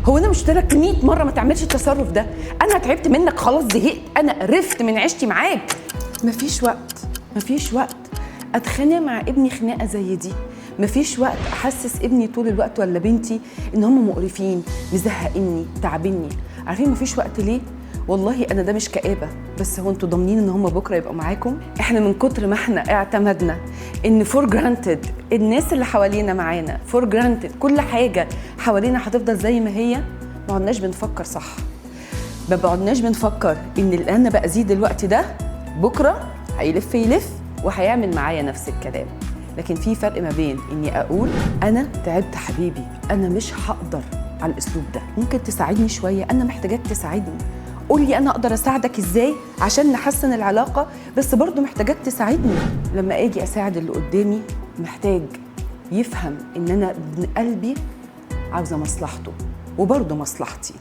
هو انا مش قلت لك 100 مرة ما تعملش التصرف ده؟ انا تعبت منك خلاص، زهقت، انا قرفت من عيشتي معاك. مفيش وقت، مفيش وقت اتخانق مع ابني خناقه زي دي. مفيش وقت احسس ابني طول الوقت ولا بنتي ان هم مقرفين، مزهقني، تعبني. عارفين مفيش وقت ليه؟ والله انا ده مش كآبه، بس هو انتوا ضامنين ان هم بكره يبقوا معاكم؟ احنا من كتر ما احنا اعتمدنا ان for granted الناس اللي حوالينا معانا، for granted كل حاجة حوالينا هتفضل زي ما هي، ما عدناش بنفكر صح. ما بعدناش بنفكر ان اللي انا باذيه دلوقتي ده بكره هيلف يلف وهيعمل معايا نفس الكلام. لكن في فرق ما بين اني اقول انا تعبت حبيبي، انا مش هقدر على الاسلوب ده، ممكن تساعدني شوية، انا محتاجاك تساعدني، قول لي انا اقدر اساعدك ازاي عشان نحسن العلاقة، بس برضو محتاجاك تساعدني. لما اجي اساعد اللي قدامي محتاج يفهم ان انا من قلبي عاوزه مصلحته وبرضه مصلحتي.